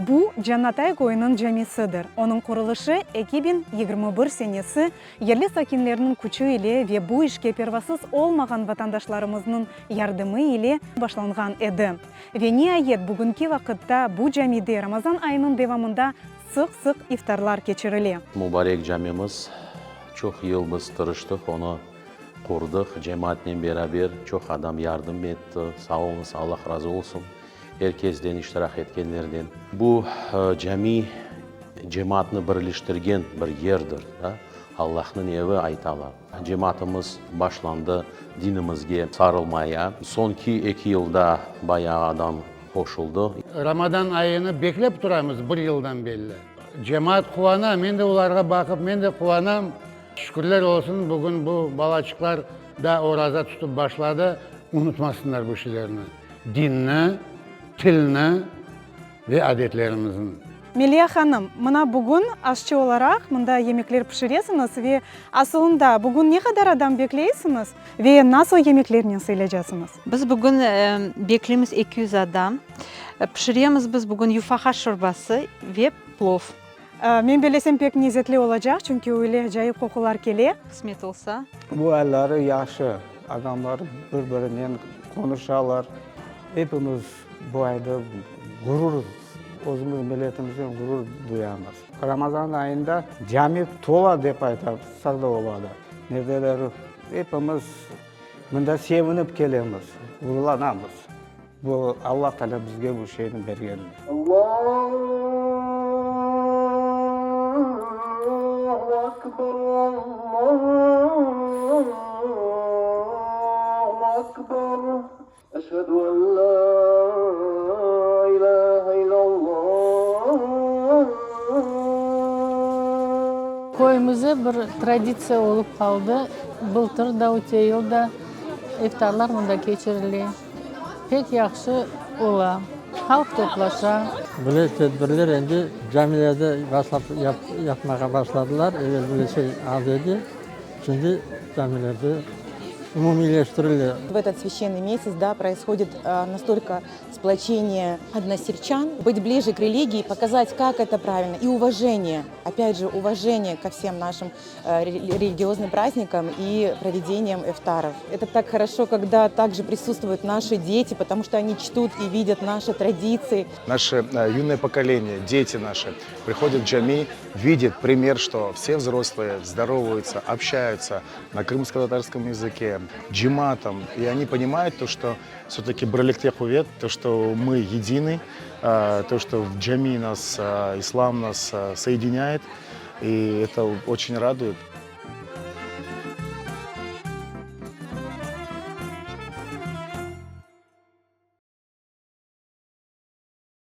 Bu, Cannatay köyüniñ camisidir. Onıñ qurulışı 2021 senesi yerli sakinlerniñ küçü ile ve bu işke pervasız olmağan vatandaşlarımıznıñ yardımı ile başlanğan edi. Ve niayet bugünki vaqıtta bu camide Ramazan ayınıñ devamında sıq-sıq iftarlar keçirile. Mubarek camimiz, çoq yıl biz tırıştıq, onı qurdıq cemaatnen beraber, çoq adam yardım etti, sağ oluñız, Allah razı olsun er kesden, iştirak etkenlerden. Bu cami cemaatnı birleştirgen bir yerdir, da, Allahnıñ evi aytalar. Cemaatımız başlandı dinimizge sarılmaya. Soñki eki yılda bayağı adam qoşuldı. Ramadan ayını beklep turamız bir yıldan belli. Cemaat quvana, men de olarğa baqıp, men de quvanam. Şükürler olsun, bugün bu balaçıqlar da oraza tutıp başladı. Unutmasınlar bu şeylerni, dinni, tilni ve adetlerimizni. Meliya hanım, mına bugün aşçı olaraq mında yemekler pişiresiñiz ve asılında bugün ne qadar adam bekleysiñiz ve nasıl yemeklernen sıylacasıñız? Biz bugün bekleymiz 200 adam. Pişiremiz biz bugün yufaha şorbası ve plov. Men bellesem pek lezetli olacaq, çünki öyle acayip qoqular kele. Qısmet olsa. Bu ayları yahşı, adamlar bir-birinen qonuşalar. Epimiz bu ayda ğurur, özümiz milletimizden ğurur duyamız. Ramazan ayında cami tola dep aytsaq da oladı. Ne derler, epimiz mında sevinip kelemiz, ğururlanamız. Bu Alla Taalâ bizge bu şeyni bergenine. Allahu akbar, Allahu akbar, eşhedü en la ilahe illallah. Köyümizde bir traditsiya olıp qaldı, bıltır da, öte yıl da iftarlar mında keçirile. Pek yahşı ola, halq toplaşa. Böyle tedbirler endi camilerde başlap yapmağa başladılar. Evel böyle şey az edi, şimdi camilerde umumiyleştirile. В этот священный месяц, да, происходит настолько сплочение односельчан, быть ближе к религии, показать, как это правильно, и уважение, опять же, уважение ко всем нашим религиозным праздникам и проведением эфтаров. Это так хорошо, когда также присутствуют наши дети, потому что они чтут и видят наши традиции. Наше юное поколение, дети наши приходят в джами, видят пример, что все взрослые здороваются, общаются на крымско-татарском языке, джематом, и они понимают то, что все-таки birlikte quvet, то, что мы едины, то, что в джами нас, ислам нас соединяет, и это очень радует.